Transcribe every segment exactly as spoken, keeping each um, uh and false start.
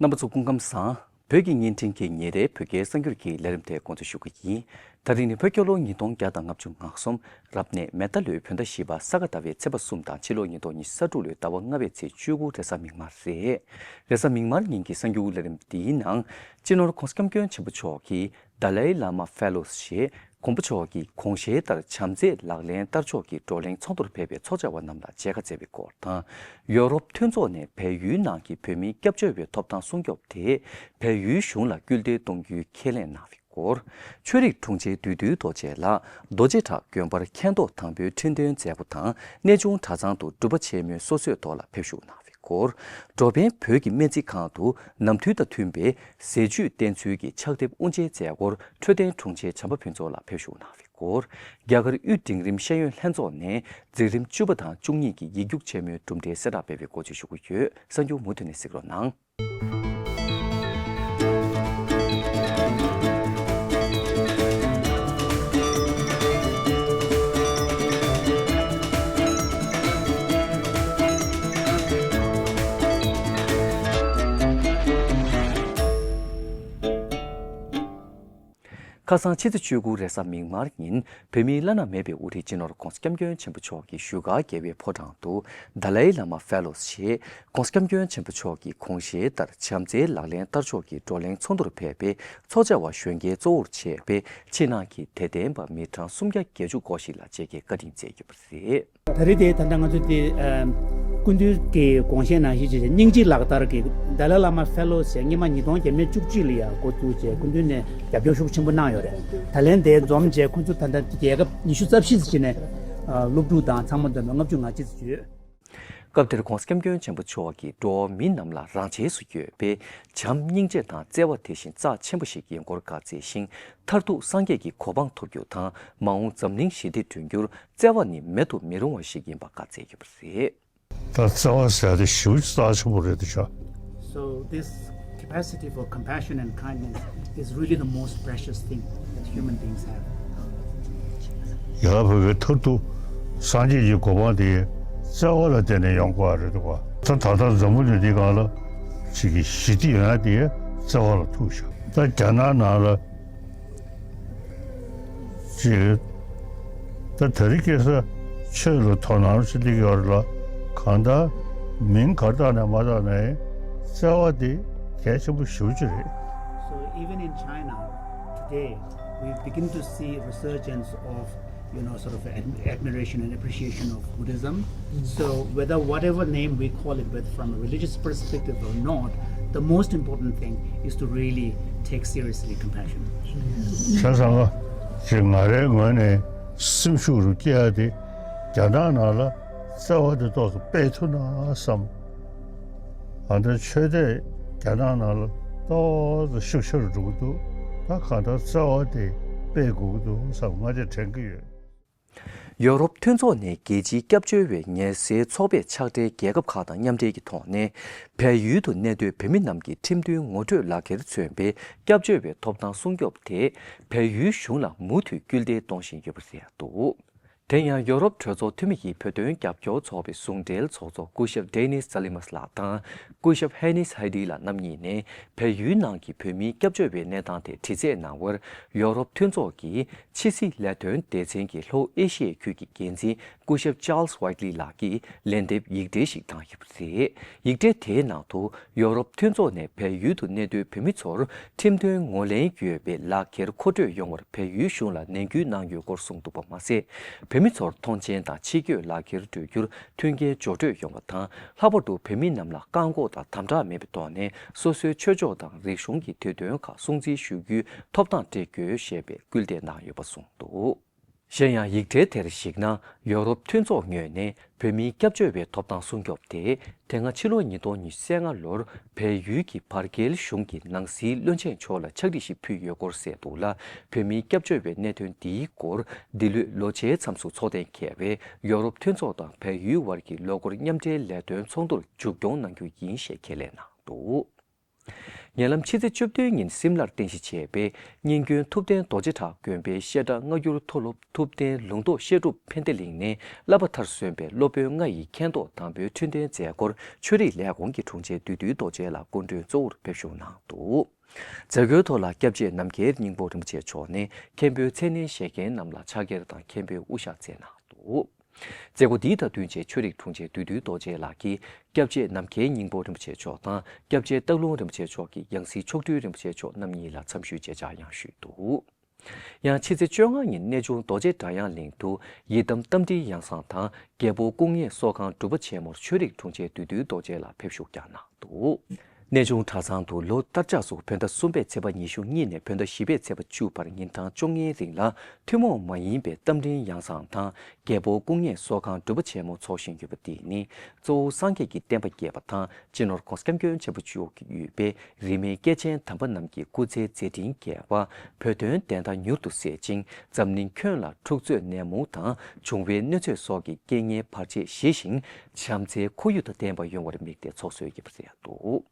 རྣམ་པ་ཚོ་སྐུ་ཁམས་བཟང་། བོད་ཀྱི་བརྙན་འཕྲིན་གྱི་ཉིན་རེའི་བོད་སྐད་གསར་འགྱུར་གྱི་ལས་རིམ་དེ་འགོ་འཛུགས་ཞུ་གི་ཡིན། ད་རིང་ནི་བོད་རྒྱལ་ལོ་ཉིས་སྟོང་བརྒྱ་དང་ང་གཅིག་རབ་གནས་མེ་རྟ་ལོའི་བོད་ཟླ་བཞི་པ་ས་ག་ཟླ་བའི་ཚེས་པ་གསུམ་དང་ཕྱི་ལོ་ཉིས་སྟོང་ཉི་ཤུ་རྩ་དྲུག་ལོའི་ཟླ་བ་ལྔ་པའི་ཚེས་བཅུ་དགུ་རེས་གཟའ་མིག་དམར་རེད། རེས་གཟའ་མིག་དམར་ཉིན་གྱི་གསར་འགྱུར་ལས་རིམ་འདིའི་ནང་། སྤྱི་ནོར་༧གོང་ས་༧སྐྱབས་མགོན་ཆེན་པོ་མཆོག་གིས་Dalai Lama Fellows ཞེས་མགོན་པོ་མཆོག་གི་དགོངས་བཞེད་ལྟར་བྱམས་བརྩེའི་ལག་ལེན་བསྟར་ཕྱོགས་ཀྱི་བགྲོ་གླེང་ཚོགས་འདུར་ཕེབས་པའི་ཚོགས་བཅར་བ་རྣམས་ལ་མཇལ་ཁ་བསྩལ་བའི་སྐོར་དང་། ཡོ་རོབ་མཐུན་ཚོགས་ནས་བལ་ཡུལ་ནང་གི་བོད་མིའི་སྐྱབས་བཅོལ་བའི་ཐོབ་ཐང་སྲུང་སྐྱོབ་དེ་བལ་ཡུལ་གཞུང་ལ་སྐུལ་འདེད་གཏོང་རྒྱུའི་ཁས་ལེན་གནང་བའི་སྐོར། ཆོས་རིག་དྲུང་ཆེ་བདུད་འདུལ་རྡོ་རྗེ་ལགས་རྡོ་རྗེ་བྲག་དགོན་པར་མཁན་ཐོག་དང་པོའི་ཁྲི་འདོན་མཛད་སྒོ་དང་གནས་ཆུང་གྲྭ་ཚང་དུ་སྒྲུབ་པ་ཆེན་མོའི་སོ་སོའི་ཐོག་ལ་ཕེབས་བཞུགས་གནང་བའི་སྐོར། འགྲོ་ཕན་བོད་ཀྱི་སྨན་རྩིས་ཁང་དུ་ནམ་དུས་དང་མཐུན་པའི་ཟས་བཅུད་བསྟེན་ཚུལ་གྱི་ཕྱག་དེབ་དབུ་འབྱེད་མཛད་སྒོར་འཕྲོད་བསྟེན་དྲུང་ཆེ་བྱམས་པ་ཕུན་ཚོགས་ལགས་ཕེབས་བཞུགས་གནང་བའི་སྐོར། རྒྱ་གར་དབུས་འབྲིང་རིམ་ཤེས་ཡོན་ལྷན་ཚོགས་ནས་འཛིན་རིམ་བཅུ་པ་དང་བཅུ་གཉིས་ཀྱི་ཡིག་རྒྱུགས་ཆེན་མོའི་གྲུབ་འབྲས་གསལ་བསྒྲགས་སྤེལ་བའི་སྐོར་བཅས་ཞུ་གི་ཡོད། གསར་འགྱུར་མུ་མཐུད་ནས་གཟིགས་རོགས་གནང་། ཁ་སང་ཕྱི་ཚེས་བཅུ་དགུ་རེས་གཟའ་མིག་དམར་ཉིན་བོད་མིའི་བླ་ན་མེད་པའི་དབུ་ཁྲིད་སྤྱི་ནོར་༧གོང་ས་༧སྐྱབས་མགོན་ཆེན་པོ་མཆོག་གི་བཞུགས་སྒར་རྒྱལ་བའི་ཕོ་བྲང་དུ་Dalai Lama Fellows ཞེས་༧གོང་ས་༧སྐྱབས་མགོན་ཆེན་པོ་མཆོག་གི་དགོངས་བཞེད་ལྟར་བྱམས་བརྩེའི་ལག་ལེན་བསྟར་ཕྱོགས་ཀྱི་བགྲོ་གླེང་ཚོགས་འདུར་ཕེབས་པའི་ཚོགས་བཅར་བ་གཞོན་སྐྱེས་གཙོ་བོར་བྱས་པའི་ཕྱི་ནང་གི་དད་ལྡན་པ་མི་གྲངས་སུམ་བརྒྱ་བརྒྱད་ཅུ་སྐོར་ཞིག་ལ་མཇལ་ཁའི་བཀའ་དྲིན་སྩལ་ཡོད་པ་རེད། ད་རེས་དེ་ད་ལྟ་ང་ཚོ་དེ་ཨམ་སྐུ་མདུན་གྱི་དགོངས་བཞེད་ནང་བཞིན་བྱས་སྙིང་རྗེ་ལག་བསྟར་གྱི་Dalai Lama Fellows ཞེས་སྔོན་མ་ཉིས་སྟོང་བརྒྱ་མེད་བཅུ་གཅིག་ལ་ཡང་འགོ་བཙུགས་བྱས་སྐུ་མདུན་ནས་རྒྱབ་སྐྱོར་ཤུགས་ཆེན་པོ་གནང་ཡོད་རེད། ད་ལན་དེ་འཛོམས་བྱས་ཁོ་ཚོ་ད་ལྟ་རྒྱལ་ཁབ་ཉི་ཤུ་རྩ་བཞི་ཙམ་ཅིག་ནས་ཨ་སློབ་ཕྲུག་དང་ཚང་མ་འདོན་པ་ལྔ་བཅུ་ང་གཅིག་ཙམ་ཡོད། སྐབས་དེར་༧གོང་ས་༧སྐྱབས་མགོན་ཆེན་པོ་མཆོག་གིས་འགྲོ་བ་མི་རྣམས་ལ་རང་ཆས་སུ་ཡོད་པའི་བྱམས་སྙིང་རྗེ་དང་བརྩེ་བ་དེ་བཞིན་རྩ་ཆེན་པོ་ཞིག་ཡིན་སྐོར་བཀའ་སྩལ་ཞིང་། མཐར་ཐུག་སངས་རྒྱས་ཀྱི་གོ་འཕང་ཐོབ་རྒྱུ་དང་མ་འོངས་འཛམ་གླིང་ཞི་བདེ་བསྐྲུན་རྒྱུར་བརྩེ་བ་ནི་མེད་དུ་མི་རུང་བ་ཞིག་ཡིན་པ་བཀའ་སྩལ་ཡོད་པ་རེད། ད་བརྩེ་བ་ཟེར་དེ་ཞེ་པོ་ཅིག་རྩ་ཆེན་པོ་རེད་འདུག་ཤག So this capacity for compassion and kindness is really the most precious thing that human beings have. ཡ་བོད་པའི་མཐར་ཐུག་སངས་རྒྱས་ཀྱི་གོ་འཕང་དེ་བརྩེ་བ་ལ་བརྟེན་ནས་ཡོང་དགོས་པ་རེད་འདུག་བ། ད་ད་ལྟ་འཛམ་བུ་གླིང་འདིའི་སྒང་ལ་ཅིག་གི་ཞི་བདེ་ཡོང་ཡ་དེ་བརྩེ་བ་ལ་ཐུག་ཤག་ད་རྒྱ་ནག་ནང་ལ་ཅིག་ད་དེ་རིང་ཁ་སང་ཆོས་ལ་དོ་སྣང་ཅིག་སླེབས་ཡོད་རེད་ལ། གང་ལྟར་མིང་ག་རེ་བཏགས་ནའི་མ་བཏགས་ནའི་བརྩེ་བ་དེ་གལ་ཆེན་པོ་ཞེ་པོ་ཅིག་རེད། So even in China today, we begin to see resurgence of, you know, sort of ad- admiration and appreciation of Buddhism. So whether, whatever name we call it, whether from a religious perspective or not, the most important thing is to really take seriously compassion. བྱས་ཙང་ང་ཅིག་ང་རའི་ངོས་ནས་སེམས་ཤུགས་རུ་སྐྱེ་ཡ་དེ་རྒྱ་ནག་ནང་ལ་བརྩེ་བ་དེ་ཏོག་ཙམ་སྤེལ་ཐུབ་ན་བསམ། ཨ་ནི་ཆོས་དད་རྒྱ་ནག་ནང་ལ་ཏོག་ཙམ་ཤུགས་ཆེ་རུ་འགྲོ་གི་འདུག་ད་གང་ལྟར་བརྩེ་བ་དེ་སྤེལ་དགོས་ཀྱི་འདུག་བསམ་ང་ཅིག་དྲན་གྱི་ཡོད། ཡོ་རོབ་མཐུན་ཚོགས་ནས་རྒྱལ་སྤྱིའི་སྐྱབས་བཅོལ་བའི་ངལ་སེལ་ཚོགས་པས་ཕྱག་སྦྲེལ་རྒྱལ་ཁབ་ཁག་དང་མཉམ་འབྲེལ་གྱི་ཐོག་ནས་བལ་ཡུལ་དུ་གནས་སྡོད་བོད་མི་རྣམས་ཀྱི་ཁྲིམས་མཐུན་ངོ་སྤྲོད་ལག་འཁྱེར་མཚོན་པའི་སྐྱབས་བཅོལ་བའི་ཐོབ་ཐང་སྲུང་སྐྱོབ་དེ་བལ་ཡུལ་གཞུང་ལ་མུ་མཐུད་སྐུལ་འདེད་གཏོང་བཞིན་ཡོད་པ་རེད་འདུག་དེ་ཡང་ཡོ་རོབ་གྲོས་ཚོགས་འཐུས་མི་ཡི་བོད་དོན་རྒྱབ་སྐྱོར་ཚོགས་པའི་ཟུང་འབྲེལ་ཚོགས་གཙོ་སྐུ་ཞབས་Danis Zalimas ལགས་དང་སྐུ་ཞབས་Hannes Haider ལགས་རྣམ་གཉིས་ནས་བལ་ཡུལ་ནང་གི་བོད་མིའི་སྐྱབས་བཅོལ་བའི་གནས་སྟངས་ཐད་དྲི་རྩད་གནང་བར། ཡོ་རོབ་མཐུན་ཚོགས་ཀྱི་ཕྱི་སྲིད་ལས་དོན་སྡེ་ཚན་གྱི་ལྷོ་ཨེ་ཤི་ཡའི་ཁུལ་གྱི་འགན་འཛིན་སྐུ་ཞབས་Charles Whiteley ལགས་ཀྱིས་ལན་འདེབས་ཡིག་འབྲེལ་ཞིག་བཏང་ཡོད་པ་རེད། ཡིག་འབྲེལ་དེའི་ནང་དུ་ཡོ་རོབ་མཐུན་ཚོགས་ནས་བལ་ཡུལ་དུ་གནས་སྡོད་བོད་མི་ཚོར་ཁྲིམས་མཐུན་ངོས་ལེན་ཡོད་པའི་ལག་འཁྱེར་མཁོ་སྤྲོད་ཡོང་བར་བལ་ཡུལ་གཞུང་ལ་ནན་སྐུལ་གནང་ཡོད་སྐོར་གསུངས་འདུག་པ་མ་ཟད། བོད་མི་ཚོར་ཐོངས་མཆན་དང་ཕྱི་སྐྱོད་ལག་འཁྱེར་སྤྲོད་རྒྱུར་མཐུན་རྐྱེན་སྦྱོར་སྤྲོད་ཡོང་བ་དང་། ལྷག་པར་དུ་བོད་མི་རྣམས་ལ་བཀག་འགོག་དང་དམ་དྲག་མེད་པའི་ཐོག་ནས་སོ་སོའི་ཆོས་ཕྱོགས་དང་རིག་གཞུང་གི་དུས་སྟོན་ཁག་སྲུང་བརྩི་ཞུ་རྒྱུའི་ཐོབ་ཐང་སྤྲད་དགོས་ཞེས་པའི་སྐུལ་འདེད་གནང་ཡོད་པ་གསུངས་འདུག་གཞན་ཡང་ཡིག་ཕྲེང་དེར་གཞིགས་ན། ཡོ་རོབ་མཐུན་ཚོགས་ངོས་ནས་བོད་མིའི་སྐྱབས་བཅོལ་བའི་ཐོབ་ཐང་སྲུང་སྐྱོབ་དེ་དེ་སྔ་ཕྱི་ལོ་ཉིས་སྟོང་ཉི་ཤུ་རྩ་ལྔ་ལོར་བལ་ཡུལ་གྱི་བར་བརྒལ་གཞུང་གི་ནང་སྲིད་བློན་ཆེན་མཆོག་ལ་ཕྱག་བྲིས་ཤིག་ཕུལ་ཡོད་སྐོར་གསལ་འདུག་ལ། བོད་མིའི་སྐྱབས་བཅོལ་བའི་གནད་དོན་འདིའི་སྐོར་འདི་ལོའི་ལོ་བརྒྱའི་མཚམས་སུ་ཚོགས་གཏན་འཁེལ་བའི་ཡོ་རོབ་མཐུན་ཚོགས་དང་བལ་ཡུལ་དབར་གྱི་ལོ་འཁོར་མཉམ་འབྲེལ་ལས་དོན་ཚོགས་འདུར་མཇུག་སྐྱོང་གནང་རྒྱུ་ཡིན་ཞེས་ཁས་ལེན་གནང་འདུག་ཉེ་ལམ་ཕྱི་ཚེས་བཅུ་བདུན་ཉིན་སིམ་ལར་རྟེན་གཞི་བྱས་པའི་རྙིང་དགོན་ཐུབ་བསྟན་རྡོ་རྗེ་བྲག་དགོན་པའི་བཤད་གྲྭ་སྔ་འགྱུར་མཐོ་སློབ་ཐུབ་བསྟན་ལུང་རྟོགས་བཤད་སྒྲུབ་ཕན་བདེ་གླིང་ནས་བསླབ་པ་མཐར་སོན་པའི་སློབ་དཔོན་ལྔ་ཡི་མཁྱེན་རྟོགས་དང་པོའི་འཕྲོད་བསྟེན་མཛད་སྒོར་ཆོས་རིག་ལས་ཁུངས་ཀྱི་དྲུང་ཆེ་བདུད་འདུལ་རྡོ་རྗེ་ལགས་སྐུ་མགྲོན་གཙོ་བོར་ཕེབས་བཞུགས་གནང་འདུག། མཛད་སྒོའི་ཐོག་ལ་སྐྱབས་རྗེ་ནམ་མཁའི་སྙིང་པོ་རིན་པོ་ཆེ་མཆོག་ནས་མཁན་པོའི་མཚན་གནས་བཞེས་མཁན་རྣམས་ལ་ཕྱག་འཁྱེར་དང་མཁན་པོའི་དབུ་ཞྭ་སྩལ་གནང་འདུག། མཛད་སྒོ་འདིའི་མདའ་མདུན་ཆེད་ཆོས་རིག་དྲུང་ཆེ་བདུད་འདུལ་རྡོ་རྗེ་ལགས་ཀྱིས་སྐྱབས་རྗེ་ནམ་མཁའི་སྙིང་པོ་རིན་པོ་ཆེ་མཆོག་དང་སྐྱབས་རྗེ་སྟག་ལུང་རིན་པོ་ཆེ་མཆོག་གི་ཡང་སྲིད་མཆོག་སྤྲུལ་རིན་པོ་ཆེ་མཆོག་རྣམ་གཉིས་ལ་འཚམས་ཞུའི་མཇལ་བཅར་ཡང་ཞུས་འདུག། ཡང་ཕྱི་ཚེས་བཅོ་ལྔ་ཉིན་གནས་ཆུང་རྡོ་རྗེ་སྒྲ་དབྱངས་གླིང་དུ་ཡི་དམ་རྟ་མགྲིན་ཡང་གསང་དང་རྒྱལ་པོ་སྐུ་ལྔའི་གསོལ་ཁང་སྒྲུབ་པ་ཆེན་མོར་ཆོས་རིག་དྲུང་ཆེ་བདུད་འདུལ་རྡོ་རྗེ་ལགས་ཕེབས་བཞུགས་ཀྱང་གནང་འདུག། གནས་ཆུང་གྲྭ་ཚང་དུ་ལོ་ལྟར་ཆགས་སུ་བོད་ཟླ་གསུམ་པའི་ཚེས་པ་ཉི་ཤུ་གཉིས་ནས་བོད་ཟླ་བཞི་པའི་ཚེས་པ་བཅུ་བར་ཉིན་གྲངས་བཅོ་ལྔའི་རིང་ལ་ཐུན་མོང་མ་ཡིན་པའི་རྟ་མགྲིན་ཡང་གསང་དང་རྒྱལ་པོ་སྐུ་ལྔའི་གསོལ་ཁང་སྒྲུབ་པ་ཆེན་མོ་འཚོགས་བཞིན་ཡོད་པ་འདི་ནི་གཙོ་བོ་སངས་རྒྱས་ཀྱི་བསྟན་པ་རྒྱས་པ་དང་སྤྱི་ནོར་༸གོང་ས་༸སྐྱབས་མགོན་ཆེན་པོ་མཆོག་གིས་དབུས་པའི་རིས་མེད་སྐྱེས་ཆེན་དམ་པ་རྣམས་ཀྱི་སྐུ་ཚེའི་མཛད་འཕྲིན་རྒྱས་པ། བོད་དོན་བདེན་མཐའ་མྱུར་དུ་གསལ་ཅིང་འཛམ་གླིང་ཁྱོན་ལ་འཁྲུག་རྩོད་ནད་མུག་དང་འབྱུང་བའི་གནོད་འཚེ་སོགས་ཀྱི་རྐྱེན་ངན་བར་ཆད་ཞི་ཞིང་བྱམས་བརྩེའི་ཁོར་ཡུག་དང་ལྡན་པ་ཡོང་བར་དམིགས་ཏེ་འཚོགས་སྲོལ་ཡོད་པ་རེད་འདུག།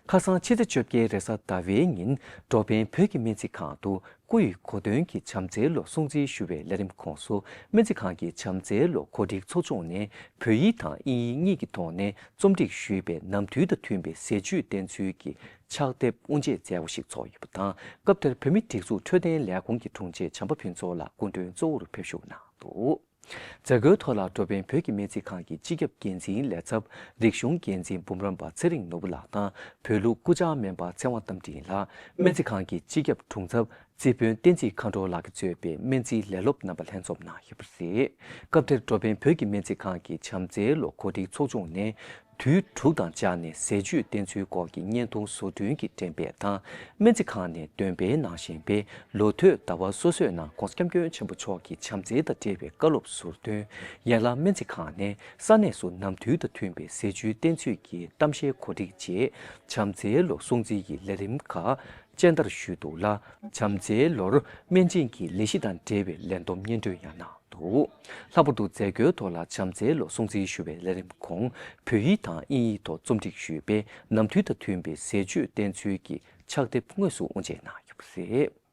ཁ་སང་ཕྱི་ཚེས་བཅོ་བརྒྱད་རེས་གཟའ་ཟླ་བའི་ཉིན་འགྲོ་ཕན་བོད་ཀྱི་སྨན་རྩིས་ཁང་དུ་སྐུ་ཡི་གོ་སྟོན་གྱི་བྱམས་བརྩེའི་ལོ་སྲུང་བརྩི་ཞུ་བའི་ལས་རིམ་ཁོངས་སུ་སྨན་རྩིས་ཁང་གི་བྱམས་བརྩེའི་ལོ་གོ་སྒྲིག་ཚོགས་ཆུང་ནས་བོད་ཡིག་དང་དབྱིན་ཡིག་གཉིས་ཀྱི་ཐོག་ནས་རྩོམ་སྒྲིག་ཞུས་པའི་ནམ་དུས་དང་མཐུན་པའི་ཟས་བཅུད་བསྟེན་ཚུལ་གྱི་ཕྱག་དེབ་དབུ་འབྱེད་མཛད་སྒོ་ཞིག་ཚོགས་ཡོད་པ་དང་། སྐབས་དེར་བོད་མིའི་སྒྲིག་འཛུགས་འཕྲོད་བསྟེན་ལས་ཁུངས་ཀྱི་དྲུང་ཆེ་བྱམས་པ་ཕུན་ཚོགས་ལགས་སྐུ་མགྲོན་གཙོ་བོར་ཕེབས་བཞུགས་གནང་འདུག། མཛད་སྒོའི་ཐོག་ལ་འགྲོ་ཕན་བོད་ཀྱི་སྨན་རྩིས་ཁང་གི་སྤྱི་ཁྱབ་འགན་འཛིན་ལས་ཚབ་རིག་གཞུང་འགན་འཛིན་འབུམ་རམས་པ་ཚེ་རིང་ནོར་བུ་ལགས་དང་བོད་ལུགས་སྐུ་བཅར་སྨན་པ་ཚེ་དབང་རྟ་མགྲིན་ལགས། སྨན་རྩིས་ཁང་གི་སྤྱི་ཁྱབ་དྲུང་ཚབ་རྩིས་དཔོན་བསྟན་འཛིན་མཁའ་འགྲོ་ལགས་ཀྱིས་གཙོས་པའི་སྨན་རྩིས་ལས་སློབ་རྣམ་པ་ལྷན་འཛོམས་གནང་ཡོད་པ་རེད། སྐབས་དེར་འགྲོ་ཕན་བོད་ཀྱི་སྨན་རྩིས་ཁང་གི་བྱམས་བརྩེའི་ལོ་གོ་སྒྲིག་ཚོགས་ཆུང་ནས་དུས་དྲུག་དང་སྦྱར་ནས་ཟས་བཅུད་བསྟེན་ཚུལ་སྐོར་གྱི་བརྙན་ཐུང་བཟོ་སྐྲུན་གྱི་འགྲེམས་སྤེལ་དང་། སྨན་རྩིས་ཁང་ནས་འདོན་སྤེལ་གནང་བཞིན་པའི་ལོ་ཐོའི་ཟླ་བ་སོ་སོའི་ནང་༸གོང་ས་༸སྐྱབས་མགོན་ཆེན་པོ་མཆོག་གི་བྱམས་བརྩེ་དང་འབྲེལ་བའི་བཀའ་སློབ་ཟུར་འདོན། ཡན་ལག་སྨན་རྩིས་ཁང་ནས་ས་གནས་སུ་ནམ་དུས་དང་མཐུན་པའི་ཟས་བཅུད་བསྟེན་ཚུལ་གྱི་གཏམ་བཤད་གོ་སྒྲིག་བཅས་བྱམས་བརྩེའི་ལོ་སྲུང་བརྩི་ཡི་ལས་རིམ་ཁག་སྤྱན་བསྟར་ཞུས་འདུག་ལ། བྱམས་བརྩེའི་ལོར་སྨན་སྦྱིན་གྱི་ལས་གཞི་དང་འབྲེལ་བའི་ལས་བསྡོམས་སྙན་སྒྲོན་ཡང་གནང་འདུག། ལྷག་པར་དུ་མཛད་སྒོའི་ཐོག་ལ་བྱམས་བརྩེའི་ལོ་སྲུང་བརྩི་ཞུ་བའི་ལས་རིམ་ཁོངས་བོད་ཡིག་དང་དབྱིན་ཡིག་ཐོག་རྩོམ་སྒྲིག་ཞུས་པའི་ནམ་དུས་དང་མཐུན་པའི་ཟས་བཅུད་བསྟེན་ཚུལ་གྱི་ཕྱག་དེབ་དངོས་སུ་དབུ་འབྱེད་གནང་ཡོད་པ་རེད།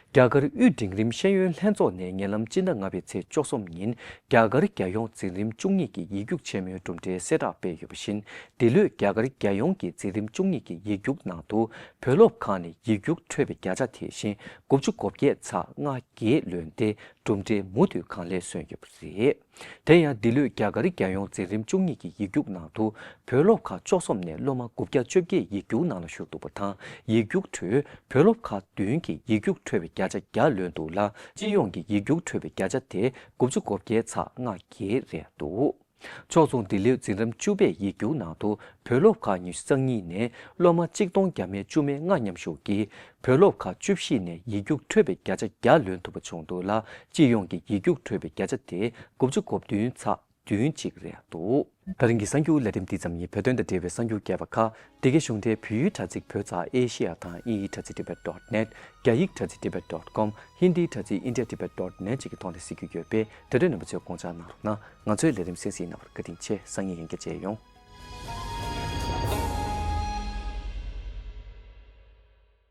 རྒྱ་གར་དབུས་འབྲིང་རིམ་ཤེས་ཡོན་ལྷན་ཚོགས་ནས་ཉེ་ལམ་སྤྱི་ཟླ་ལྔ་པའི་ཚེས་བཅུ་གསུམ་ཉིན་རྒྱ་གར་རྒྱལ་ཡོངས་འཛིན་རིམ་བཅུ་གཉིས་ཀྱི་ཡིག་རྒྱུགས་ཆེན་མོའི་གྲུབ་འབྲས་གསལ་བསྒྲགས་སྤེལ་ཡོད་པ་བཞིན། འདི་ལོའི་རྒྱ་གར་རྒྱལ་ཡོངས་ཀྱི་འཛིན་རིམ་བཅུ་གཉིས་ཀྱི་ཡིག་རྒྱུགས་ནང་དུ་བོད་སློབ་ཁག་ནས་ཡིག་རྒྱུགས་འཕྲོད་པའི་བརྒྱ་ཆ་དེ་བཞིན་དགུ་བཅུ་གོ་བརྒྱད་ཚེག་ལྔ་བརྒྱད་ལོན་ཏེ་གྲུབ་འབྲས་མུ་མཐུད་གང་ལེགས་སོན་ཡོད་པ་རེད། དེ་ཡང་འདི་ལོའི་རྒྱ་གར་རྒྱལ་ཡོངས་འཛིན་རིམ་བཅུ་གཉིས་ཀྱི་ཡིག་རྒྱུགས་ནང་དུ་བོད་སློབ་ཁག་བཅུ་གསུམ་ནས་སློབ་མ་དགུ་བརྒྱ་བཅོ་བརྒྱད་ཡིག་རྒྱུགས་ནང་ལ་ཞུགས་འདུག་པ་དང་། ཡིག་རྒྱུགས་ཁྲོད་བོད་སློབ་ཁག་བདུན་གྱིས་ཡིག་རྒྱུགས་འཕྲོད་པའི་བརྒྱ་ཆ་བརྒྱ་ལོན་འདུག་ལ། སྤྱི་ཡོངས་ཀྱི་ཡིག་རྒྱུགས་འཕྲོད་པའི་བརྒྱ་ཆ་དེ་དགུ་བཅུ་གོ་བརྒྱད་ཚེག་ལྔ་བརྒྱད་རེད་འདུག། ཕྱོགས་མཚུངས་འདི་ལོའི་འཛིན་རིམ་བཅུ་པའི་ཡིག་རྒྱུགས་ནང་དུ་བོད་སློབ་ཁག་ཉི་ཤུ་རྩ་གཉིས་ནས་སློབ་མ་གཅིག་སྟོང་བརྒྱ་མེད་བཅུ་མེད་ལྔ་མཉམ་ཞུགས་ཀྱིས་བོད་སློབ་ཁག་བཅུ་བཞི་ནས་ཡིག་རྒྱུགས་འཕྲོད་པའི་བརྒྱ་ཆ་བརྒྱ་ལོན་ཐུབ་པ་བྱུང་འདུག་ལ། སྤྱི་ཡོངས་ཀྱི་ཡིག་རྒྱུགས་འཕྲོད་པའི་བརྒྱ་ཆ་དེ་དགུ་བཅུ་གོ་བདུན་ཚེག་བདུན་གཅིག་རེད་འདུག། ད་རིང་གི་གསར་འགྱུར་ལས་རིམ་འདི་ཙམ་ཡིན། བོད་དོན་དང་འབྲེལ་བའི་གསར་འགྱུར་རྒྱས་པ་ཁག་འདི་གའི་གཞུང་འབྲེལ་བོད་ཡིག་དྲ་ཚིགས་བོད་ཙ་ཨེ་ཤི་ཡ་དང་དབྱིན་ཡིག་དྲ་ཚིགས་tibet dot net། རྒྱ་ཡིག་དྲ་ཚིགས་tibet dot com། ཧིན་དིའི་དྲ་ཚིགས་india tibet dot net བཅས་ཀྱི་ཐོག་ནས་གཟིགས་རྒྱུ་ཡོད་པས། དེ་འདྲའི་རྣམ་པ་ཚོས་དགོངས་འཇགས་གནང་རོགས་གནང་། ང་ཚོའི་ལས་རིམ་གསན་གཟིགས་གནང་བར་བཀའ་དྲིན་ཆེ། སང་ཉིན་ཡང་བསྐྱར་མཇལ་ཡོང་།